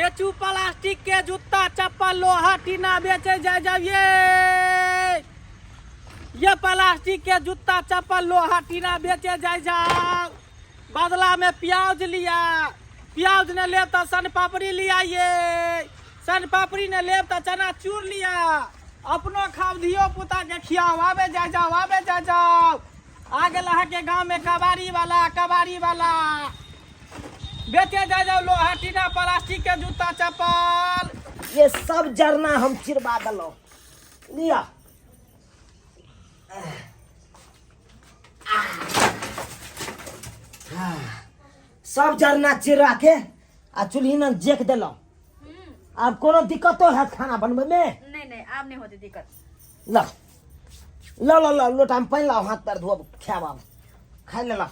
बेचू प्लास्टिक के जूता चप्पल लोहा टीना बेचे जाय जाओ ये प्लास्टिक के जूता चप्पल लोहा टीना बेचे जाय जाओ। बदला में प्याज लिया, प्याज ने लेब तो सन पापड़ी लिया, ये सन पापड़ी ने लेब तो चना चूर लिया। अपनो खाओ धियो पुता के खियाओ। आबे जाय जाओ, आबे जाय जाओ। आ गेल अहाँके गाँव में कबाड़ी वाला, कबाड़ी वाला बेचे जाय जाओ लोहा टीना प्लास्टिक के जूता चप्पल। ये सब जरना हम चिरबा देलहुँ। लिया सब जरना चिरा के आ चूल्ही ने जेक देलहुँ। आब कोनो दिक्कतो हैत खाना बनबै में? नहीं नहीं, आब नहीं होते दिक्कत। ल ल ल ल लोटा में पानि लाओ, हाथ पैर धोब, खायब। आब खाइ ले ला।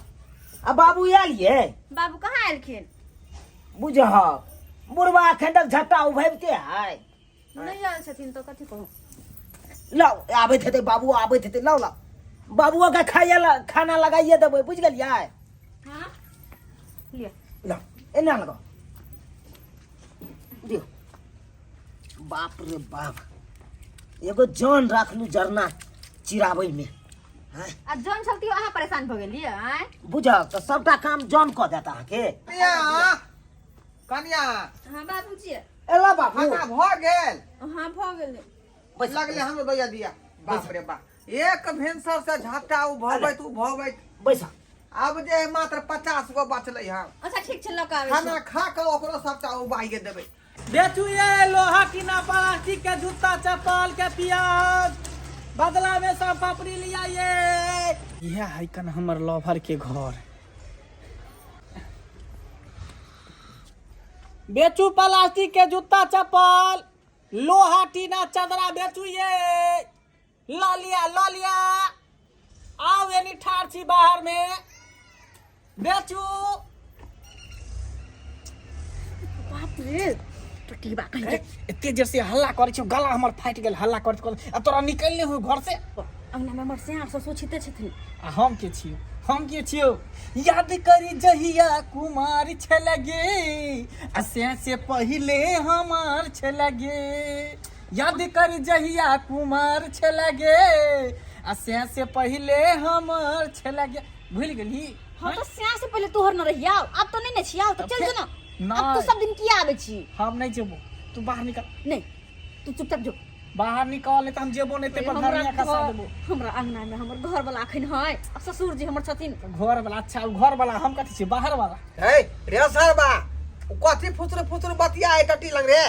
आ बाबू आयल ये? बाबू कहाँ आयल? बुझह बुढ़बा एखन तक झट्टा उभैबते है। नहीं आयल छथिन तो कथी कहू। लाओ, आबैत हेतै बाबू, आबैत हेतै। लाओ लाओ, बाबुओ के खाइए खाना लगाइए देबै, बुझि गेलियै? हाँ लिअ। लाओ, एना लगाओ, दियौ। बाप रे बाप, एगो जन राखलू जरना चिराबै में। आ जन छलती अहाँ परेशान भऽ गेलियै आँय? बुझल तऽ सबटा काम जन कऽ देत अहाँके। कनिया, कनिया। हाँ बाबूजी। एला बाबू। खाना भऽ गेल? हाँ भऽ गेलै। बैस। लगले हमरो दैया दिया। बाप रे बाप, एक भिनसर से झट्टा उभबैत उभबैत बैस। आब जे मात्र 50 गो बचलै हँ। अच्छा ठीक छै, लऽ कऽ आबै खाना छी। खा कऽ ओकरो सबटा उबाइए देबै। बेचू ये लोहा टीना प्लास्टिक के जूता चप्पल के प्याज, बदला में सब पापड़ी लिया। ये यह है कन हमर लवर के घर। बेचू प्लास्टिक के जूता चप्पल लोहा टीना चदरा बेचू ये। ल लिया, ल लिया, आउ एनी ठाढ़ छी बाहर में, बेचू। बाप रे टटीबा कहीं के। एते जोर से हल्ला करै छी, गला हमर फाटि गेल हल्ला करैत करैत। आ तोरा निकलि नहि हो घर से? अंगना में हमर सियार ससुर छिते छथिन। आ हम के छियौ, हम के छियौ? याद करी जहिया कुमार छल गे, आ से से पहिले हमार छल गे। याद कर जहिया कुमार छल गे, आ से से पहिले हमार छल गे। भूल गेली? हाँ तो सियार से पहिले तोहर न रहिया, अब तो नहीं ने छिया, तो चल जो ना। अब तो नहीं। सब दिन किया आवे छी? हम नहीं जेबो, तू बाहर निकल। नहीं, तू चुपचाप जो। बाहर निकल, नहीं तो हम जेबो नहीं, ते पर हमरा धनिया खसा देबो। हमरा अंगना में हमर घर वाला अखन है, आ ससुर जी हमर छथिन। घर वाला? अच्छा उ घर वाला, हम कथी छी बाहर वाला? हे रे सरबा, उ कथी फुसुर फुसुर बतिया है टटी लग रे?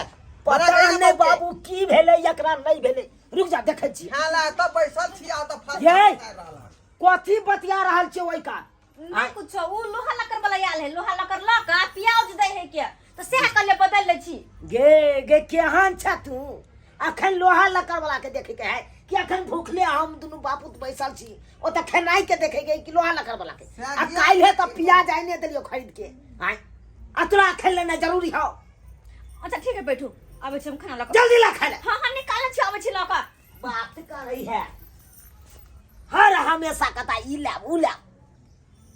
पता नहि बाबू की भेलै एकरा, नहि भेलै, रुक जा, देखै छी। हाला तऽ बैसल छी आ तऽ फंस ये। रहल हन। कथी बतिया रहल छै ओहि का? ना कुछ, उ लोहा लक्कड़ वाला आयल है, लोहा लक्कड़ ल के प्याज दै है के तो सेह कहले बदल लै छी। गे गे, केहन छ तू? अखन लोहा लक्कड़ वाला के देखे के है कि अखन भूखले हम दुनू बापू बैसल छी ओतऽ खेनाइ के देखे के कि लोहा लक्कड़ वाला के? आ काल्हि तऽ प्याज आइने देलियो खरीद के आय, आ तोरा अखन लेना जरूरी हौ? अच्छा ठीक है, बैठू, आबै छी हम खाना लऽ के। जल्दी ला खाना। हाँ हाँ, निकालै छी, आबै छी लऽ के। बात करै है हर हमेशा कता ई लाब ऊ लाब।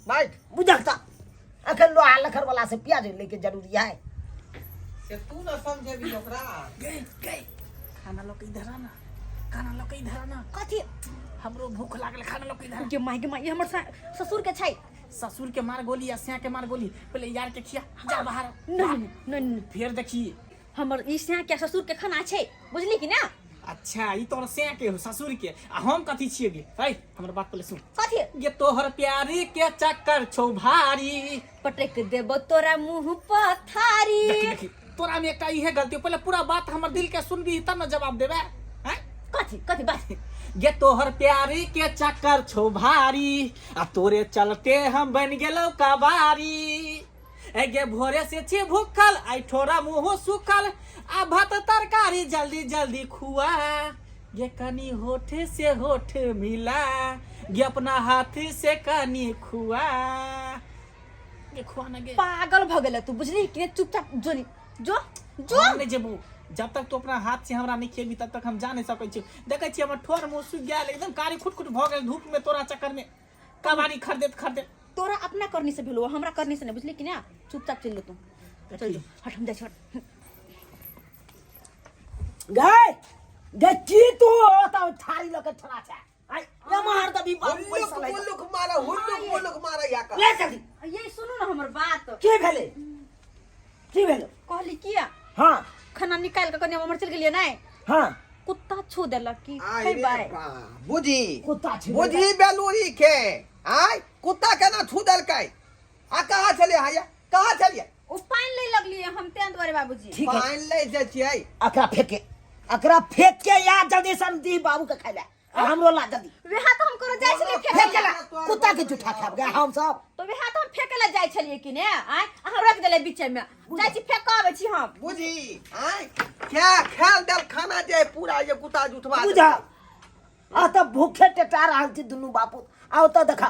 बैठ। बुझक तऽ अखन लोहा लखर वाला से प्याज लेके जरूरी है? से तू न समझेबी ओकरा। गई गई, खाना लऽ के इधर आना, खाना लऽ के इधर आना। कथी? हमरो भूख लागल, खाना लऽ के इधर आ। गे माय गे माय, ई हमर ससुर के छै। ससुर के मार गोली या सिया के मार गोली, पहले यार के खिया, जा बाहर। नहीं नहीं नहीं नहीं। फिर देखी। हमर ई सिया के ससुर के खाना छै, बुझली कि ना? अच्छा ई तोहर सिया के हो, ससुर के, आ हम कथी छियै गे? है हमर बात पहले सुन। कथी? ये तोहर प्यारी के चक्कर छौ भारी, पटक देबो तोरा मुंह पर थारी। देखी देखी, तोरा में एकटा इहे गलती, पहले पूरा बात हमर दिल के सुनबी तब न जवाब देबे हैं। कथी कथी बात? ये तोहर प्यारी के चक्कर छौ भारी, आ तोरे चलते हम बन गेलौ कबारी। ए गे भोरे से छी भूखल, आई ठोरा मुंह सुखल, आ भात तरकारी जल्दी जल्दी खुआ गे, कनी होठ से होठ मिला गे, अपना हाथ से कनी खुआ गे, खुआ ना गे। पागल भ गेल तू, बुझली कि नहीं? चुपचाप जो नी, जो जो। हम नहीं जेबू, जब तक तू अपना हाथ से हमरा नहीं खेबी तब तक हम जा नहीं सकै छी। देखै छी हमर ठोर मुंह सुखि गेल, एकदम कारी खुट खुट भऽ गेल धूप में तोरा चक्कर में, कबाड़ी खरीदेत खरीदेत। तोरा अपना करनी से भेलो, हमरा करनी से नहीं, बुझली कि ना? चुपचाप चल तू, चल जो, हट, हम जाइ छी, हट। गए गे की तू ओतऽ थारी लऽ के ठड़ा छै आइ एम्हर तऽ भी बाबू हुल्लुक पैसा लै मुल्लुक मारा हुल्लुक मुल्लुक मारा या का ले जल्दी। ये सुनू ना हमर बात। की भेलै? की भेलै? कहली किया? हाँ। खाना निकाल के कनी हम उम्हर चलि गेलियै नहि। हाँ। कुत्ता छू देलक की आइ रे खेबै? बा, बुझी। कुत्ता छू बुझी बेलूरी के आय कुत्ता केना छू देलकै? आ कहाँ छलियै हाया, कहाँ छलियै? ओ पानि लै लगलियै हम तें दुआरे बाबूजी। ठीक है। पानि लै जाइ छियै। अकरा फेके, अकरा फेक के या जल्दी से दी बाबू के खाइ ले आ हमरो ला जल्दी। वएह तऽ हम करो जाइ छलियै फेके फेके ला। ला, कुत्ता के जूठा खाब गए हम सब। तो वएह तऽ हम फेके ला जाइ छलियै कि ने? आँय अहाँ रोकि देलियै बीचे में, जाइ छी फेक आबै छी हम। बुझी आँय क्या खेल देल खाना जे पूरा जे कुत्ता जुठवा बुझा आ तऽ भूखे टेटा रहल छी दुनू बापू, आ ओतऽ देखा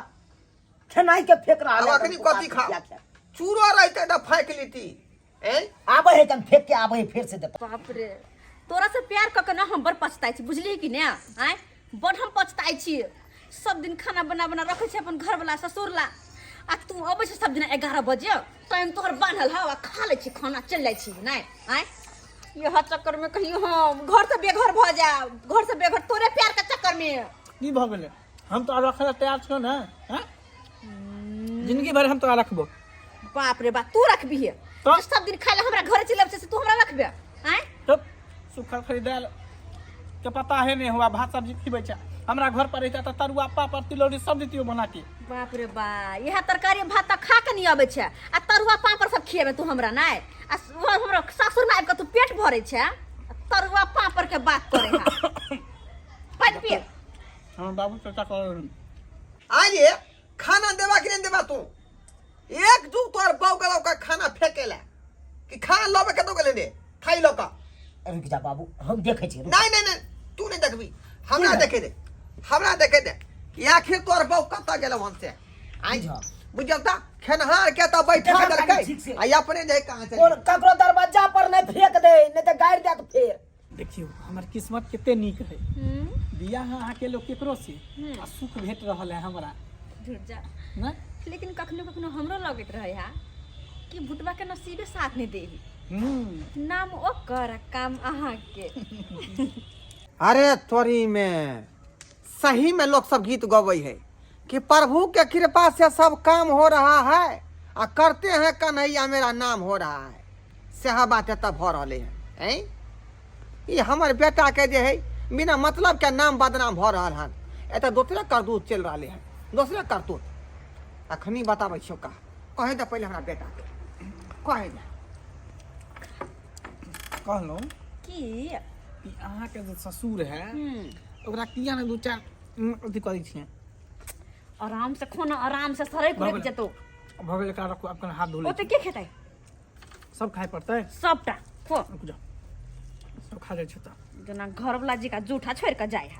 खेनाइ के फेक रहल आब है। अखनी कथी खाओ? चूरो रहते तऽ फेक लेती। ए आबै है तन फेक के आबै है फेर से देता। बाप रे, तोरा से प्यार कऽ के ना हम बड़ पछताइ छी, बुझलिही कि ने? आँय बड़ हम पछताइ छी। सब दिन खाना बना बना रखै छी अपन घरवला ससुर ला, आ तू अबै छै सब दिन 11 बजे, टाइम तोहर बान्हल हौ, आ खा लै छी खाना चलि जाइ छी नहि? आँय यह चक्कर में कहियो हम घर से बेघर भऽ जायब, घर से बेघर तोरे प्यार के चक्कर में। की भऽ गेलै? हम तो रखै ला तैयार छियौ ने। हैं जिंदगी भर हम तोरा रखबो। बाप रे बाप, तू रखबी है? तो? जे सब दिन खाय ला हमरा घरे चलि आबै छै से तू हमरा रखबे? आँय तब सूखल खरीदायल के पता है नहीं हुआ भात सब्जी खिबै छै। हमरा घर पर रहिता तऽ तरुआ पापड़ तिलौरी सब दितियो बना के। बाप रे बा, इएह तरकारी भात तऽ खा के नहीं अबै छै आ तरुआ पापड़ सब खिएबे तू हमरा नहि? आ ओ हमरा सासुर में आबि के तू पेट भरै छै आ तरुआ पापड़ के बात करे है। पानि पिए। हमर बाबू चर्चा कर आइए खाना देबा कि नहीं देबा? तू एक दू तोर बाऊ गलौ का खाना फेके ला कि खाना लबे के तो गेले ने खाई लऽ का। रुक जा बाबू, हम देखै छी। नहीं नहीं नहीं, तू नहीं देखबी, हमरा देखे दे, हमरा देखे दे कि आखिर तोर बाऊ कतऽ गेलौ हन से। आई बुझल। बुझल त खेनहार के त बैठा देखब कनी देलकै ठीक से। आ अपने जे कहाँ चलि कोन ककरो दरवाजा पर नहीं फेंक दे, नहीं तऽ गाड़ि देत फेर। देखियौ हमर किस्मत कते नीक है, बियाह अहाँके लोग केकरो से आ सुख भेट रहल है हमरा। झुट जा ने। लेकिन कखनो कखनो हमरो लगैत रहे हा कि भुटवा के नसीबे साथ नहीं देही। नाम ओकर आ काम अहाँ के। अरे तोरी में सही में लोग सब गीत गबै है कि प्रभु के कृपा से सब काम हो रहा है आ करते हैं कन्हैया मेरा नाम हो रहा है। सएह बात एतऽ भऽ रहलै हन। ऐं ई हमर बेटा के जे है बिना मतलब के नाम बदनाम भऽ रहल हन। एतऽ दोसरे करतूत चलि रहलै हन, दोसरे करतूत। अखनी बताबै छियौ का कहै दे पहिले हमरा बेटा के कहै दे। कहलहुँ की कि अहाँके जे ससुर है ओकरा किया ने दू चारि अथी करै छियै? आराम से खाना आराम से सड़क भऽ रुकि जेतौ। भऽ गेल, एकरा रखू, आब कने हाथ धो लै। ओते के खेतै? सब खाय पड़तै। सबटा खो। रुक जाओ, सब खा जाइ छै तऽ। जेना घरवला जी का जूठा छोड़ि कऽ जाइ है।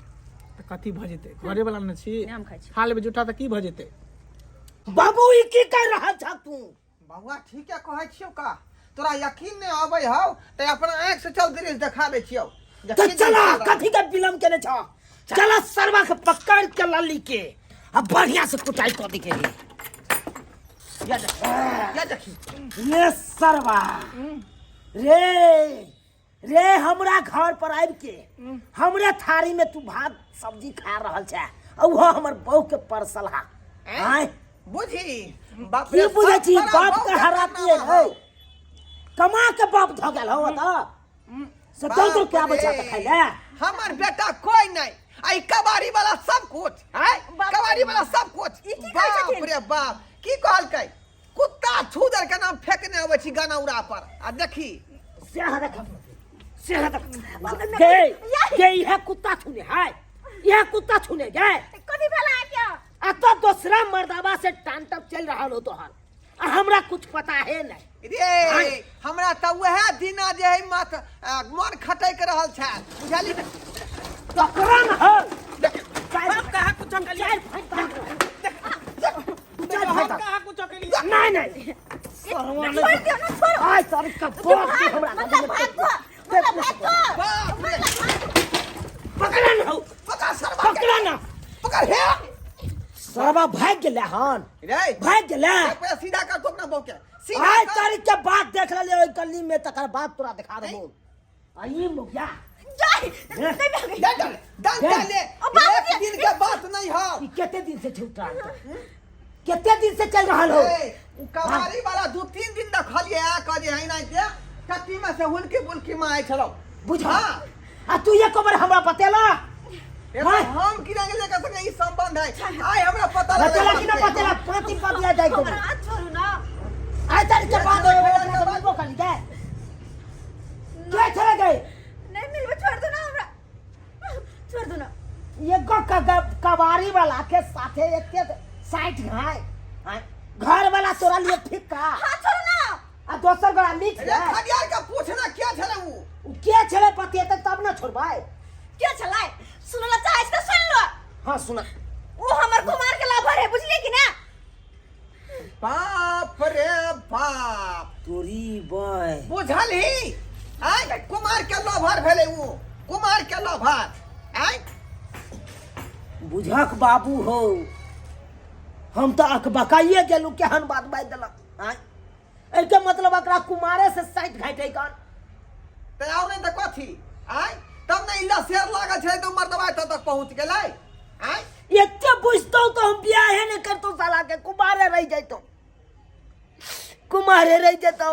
तऽ कथी भऽ जेतै? घरे वाला ने छी। नहि, हम खाइ छी। खा लेबै जूठा तऽ की भऽ जेतै? बाबू ई की कर रहल छह तू? बौआ ठीके कहै छियौ का, तोरा यकीन नहि अबै हौ तऽ अपना आँखि से चल दृश्य देखा दै छियौ। तऽ चला, कथी के विलम्ब केने छह? चला सरवा के पकड़ के लल्ली के आ बढ़िया से कुटाई कऽ दी के। या देखी रे सरवा रे, रे हमरा घर पर आबि के हमरे थारी में तू भात सब्जी खा रहल छै आ उहो हमर बहू के परसल हा। आँय बुझी बाप की रे, बुझै छी? सब तोरा बाप के बहू हराती है करनामा हौ। कमा के बाप धऽ गेल हौ तऽ से दौड़ दौड़ के आबै छै तऽ खाइ ले। हमर बेटा कोई नहीं, आई कबाड़ी वाला सब कुछ है, कबाड़ी वाला सब कुछ। ई की कहै बाप छथिन? रे बाप, की कहलकै? कुत्ता छूदर के नाम फेकने अबै छी गाना उड़ा पर आ देखी। सेह देख, सेह देख गे गे, इहे कुत्ता छूने है, इहे कुत्ता छूने गे। कथी भेला क्या? आ तो दूसरा मर्दाबा से टांटब चल रहल हो तोहर आ हमरा कुछ पता है नहीं। रे हमरा तऽ वएह दिना जे है मत मन खटक रहल छै, बुझली? तकरा न हो। हम कहाँ कुछो केलियै? चारि फाटि तू चारि हम फाटि। कहाँ कुछो केलियै? नहीं नहीं, छोड़ दियो ना, छोड़ो। आय सर का बाप के हमरा मतलब भाग तो, मतलब भाग तो। बाप रे, पकड़ा न हो। पकड़ सरवा के। पकड़ा न। पकड़ हे। सरवा भाग गेलै हन। रे भाग गेलै। एक बेर सीधा कर तो अपना बहू के सीधा आय कर। तारीख के बाद देख लेलियै ओहि गली में, तकर बाद तोरा देखा देबो। आई मुखिया जाय नहीं भागे डाल डाल डाल डाले ओ बाबूजी। एक दिन के बात नहीं हो ई कते दिन से छूट रहा है कते दिन से चल रहल हो ए, उ कबाड़ी वाला 2-3 दिन देखलिए आ कहलिए है ना के कत्ती में से हुलकी बुलकी में आइ छलौ। बुझा हाँ। आ तू एक बार हमरा बतेला ए, तो हम की रंग लेकर संगे ई संबंध है आइ हमरा पता बतेला कि ना बतेला पांच दिन बाद जाय हमरा हाथ छोड़ू ना। आइ तारीख के बाद ओकरा से मिलबो करी गए के चले गए नहीं मिलबो, छोड़ दो ना हमरा, छोड़ दो ना। एगो कबाड़ी वाला के साथे एते साइठ घाय आय, घर वाला तोरा लिए फिक्का हाथ छोड़ू ना। आ दोसर गोरा मिक्स अरे है। खडियार का पूछना क्या छले उ? उ के छले पतिएते तब ना छोड़बाय। के छलै सुनला चाहे त सुन लो। हाँ सुना। उ हमर कुमार के लाभर है बुझलिए कि ना? बाप रे बाप तोरी बय बुझल ही आय कुमार के लोभर भेलै उ, कुमार के लोभर आय बुझक बाबू हो, हम तो अकबकाइए गेलू केहन बात बाजि देलक आय। एहिके मतलब एकरा कुमारे से साइट घाटै कन त और नहीं त कथी आय तब ने इला शेर लागल छै त मर्दबा तक तक पहुंच गेलै आय। एते बुझतौ तो हम बियाहे नहीं करतौ साला के, कुमारे रह जैतौ, कुमारे रह जैतौ।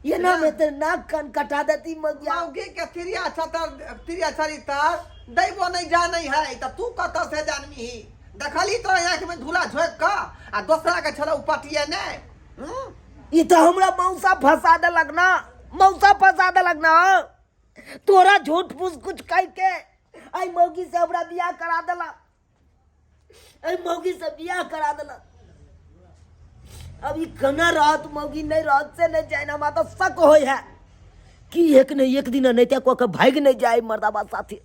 ये ना में तेरे नाक कान कटा देती मगिया। मौगी के तिरिया छतर तिरिया चरितर दैबो नहीं जानै है त तू कत से जानमी ही? देखली तो आँख में धूला झोंक क आ दोसरा के छलौ पटिए ने। ई तो हमरा मौसा फंसा देलक ना, मौसा फंसा देलक ना। तोरा झूठ फूस कुछ कह के आई मौगी से हमरा बियाह करा देलक, आई मौगी से बियाह करा देलक। अब ई कना रहत मौगी नहीं रहत से नहीं जाए ना, हमरा तो शक होय है कि एक न एक दिन नहीं को के भाग नहीं जाए मर्दाबा साथी।